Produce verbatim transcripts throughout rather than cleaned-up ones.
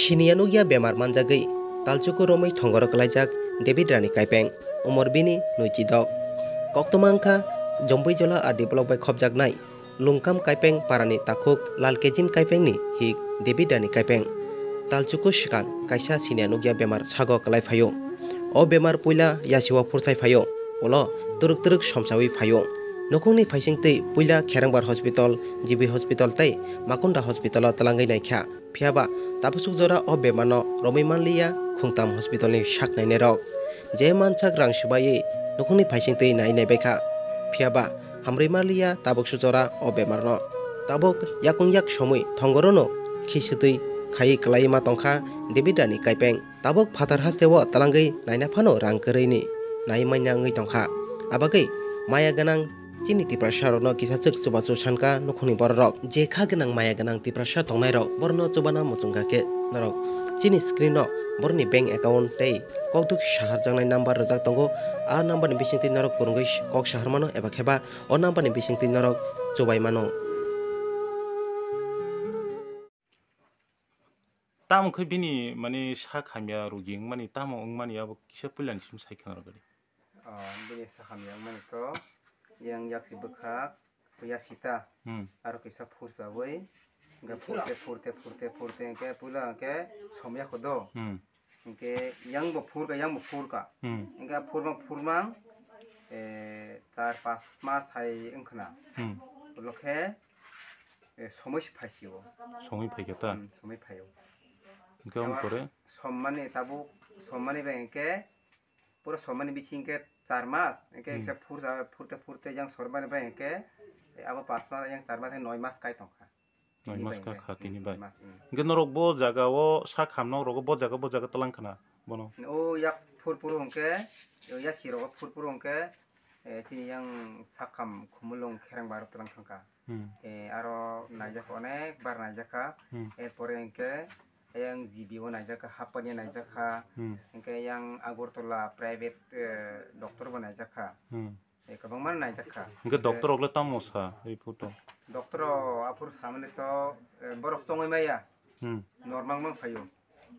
Siniya nukya bemar manjagwi talchuku romwi thongoro kwlaijak David Rani Kaipeng, umor bini nwichi dok. Koktwma wngkha Jombui Jola R D block bai khopjaknai Lungkam Kaipeng parani takhuk Lal Kejim Kaipengni hik David Rani Kaipeng. Talchuku swkang kaisa siniya nukya bemar sago kwlai phaio. O bemar puila yasio phursai phaio, ulo twrwk twrwk somsawi phaio. Nukhungni phaisingtwi puila Kherengbar Hospital, G B Hospital tei Makunda Hospital-o twlangwi naikha. Phiyaba tabuk suk jora o bemarno romwi manliya khungtam hospitalni sak nainairok. Je mansak rang swbaiwi nukhungni phaisingtwi nai naibaikha. Phiyaba hamrwi manliya tabuk suk jora o bemarno. Tabuk yakung yak somwi thongorono khiswtwi khaiwi kwlaiwi ma tongkha David Rani Kaipeng. Tabuk phatar hasteo twlangwi naina phano rang kwrwini nai manya wngwi tongkha. Abagwi maya gwnang chini Tiprasa rokno kisa chwk chubachu sanka nukhungni bororok. Je kha gwnang maya gwnang Tiprasa tongnairok borokno chubana muchungkha khe norok chini screen-o borokni bank account tei kokduk saharjaknai number rwjak tongo. A number ni bisingtwi norok kwrwngwi kok sahar mano eba kheba o number ni bisingtwi norok chubai mano. Tamo khe bini, mane, sak hamya rogi wngmani, tamo wngmani abo kisa puilani simi sai khna rw gadi. Ah, bini sak hamya wngmani to yang yaksi bwkhak, ya sita. Hmm. Aro kisa phursawi, hwnkhe phurte, phurte, phurte, phurte, hwnkhe puila hwnkhe somya kho do. Hmm. Hwnkhe yang bo phurka, yang bo phurka. Hmm. Hwnkhe phurmang, phurmang, eh, char pas mas hai wngkhna. Hmm. Ulo khe, eh, somoi se phaisio. Somoi phaikha ta? Hmm, somoi phaio. Hwnkhe aboni pore? Sommani tabuk, sommani bai hwnkhe, pura sommani bising hwnkhe char mas, hwnkhe hmm, kisa phursa, phurte, phurte yang sommani bai hwnkhe, eh, abo pas mas, yang char mas, noi mas kai tongkha. Noi mas ka kha tini bai. Hwnkhe norok bo jaga o sak ham nok rogo bo jaga bo jaga twlang khna bono. O yak phur phuru hwnkhe, o yasi rogo phur phuru hwnkhe, eh, chini yang sak ham Khumulwng Kherengbar twlang thangkha. Hmm. Eh, aro naijak onek bar naijak kha. Hmm. Erpore hwnkhe yang G B o naijak kha, Hapania naijak kha. Hmm. Hwnkhe yang Agartala private, eh, doctor bo naijak kha. Hmm. Eh, kwbangma naijak kha. Hwnkhe doctor rok le tamo sa report o? Doctor rok aphuru samani to, eh, borok chongwi maya. Hmm. Normal mang phaio.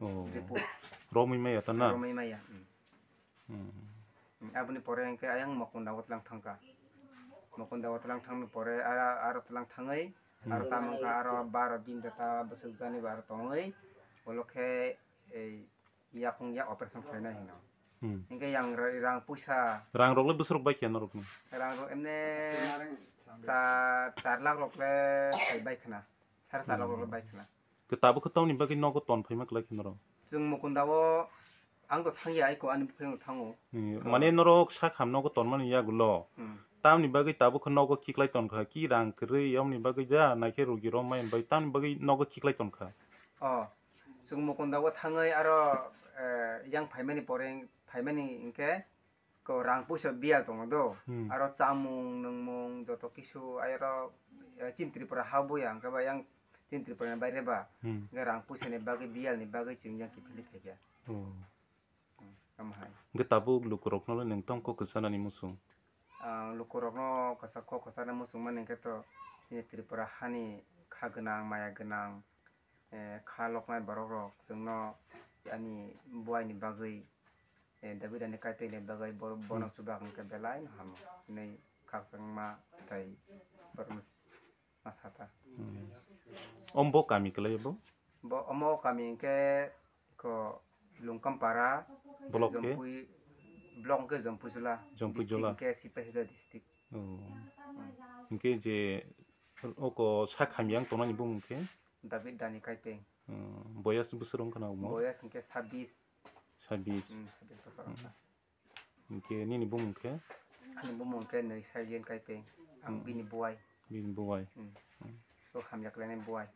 Oh. Report. Romwi maya ta na? Romwi maya. Hmm. Hmm. Hmm, aboni pore hwnkhe ayang Mukunda o twlang thangkha. Mukunda o twlang thangni pore aro, aro twlang thangwi, aro hmm, tamo wngkha aro baro din ta bwswk jani bar tongwi, ulo khe ei yakung yak operation khlainai hino. Hmm. Hingke yang ra-, rang puisa. Rang rok le bwswk rok bai khe norok ni? Rang rok emne cha-, char lakh rok le sai bai khna. Sar char lakh rok le bai khna. Ke tabuk khe tamoni bagwi nogo ton phaima kwlai khe norok? Chwng Mukunda o ang to thangya, aiko ani buphang thango. Hmm, mane norok sak ham nogo ton mani yagulo. Hmm. Tamoni bagwi tabuk khe nogo khiklai ton kha, ki rang kwrwi, yomni bagwi da, naikhe rogi rok mai bai, tamoni bagwi nogo khiklai ton kha. Oh. Chwng Mukunda o thangwi aro, eh, yang phaimani pore, phaimani hwnkhe ko rang puisa biyal tongo do. Hmm. Aro chamung, nwngmung, joto kisu aro, eh, chini Tripura ha buya hwnkhe ba yang chini Tripura ni baire ba. Hmm. Hwnkhe rang puisa ni bagwi biyal ni bagwi chwng yang kiphilwi phaikha. Oh. Hmm, tamo hai. Hwnkhe tabuk lukurokno le nwng tamo kok kwchanani muchung? Ang lukurokno kwchak kok kwcharnai muchung mani hwnkhe to chini Tripura hani kha gwnang, maya gwnang, eh, kha loknai borok rok chwngno ani buaini bagwi, eh, David ani kaipengni bagwi bo-, bono hmm, chubak hwnkhe belai no hamo hinwi khakchangma tei borokno ma sata. Hmm. Om bo kami kwlai bo? Bo omo kami hwnkhe ko Lungkampara, block khe? Jompui, block hwnkhe Jompui Jola, Jompui Jola. District hwnkhe Sipahijola district. Oh. Hmm. Hwnkhe je oko sak hamya wng tongnani bumung khe? David Dani Kaipeng. Hmm. Boyas bwswk wng khna omo? Boyas hwnkhe sabbish. Sabbish. Hmm, sabbish bosor wng kha. Hwnkhe nini bumung khe? Ani bumung khe nwi Sailian Kaipeng. Ang hmm, bini buai. Bini buai. Hmm. Hmm. O hamya khlainai buai.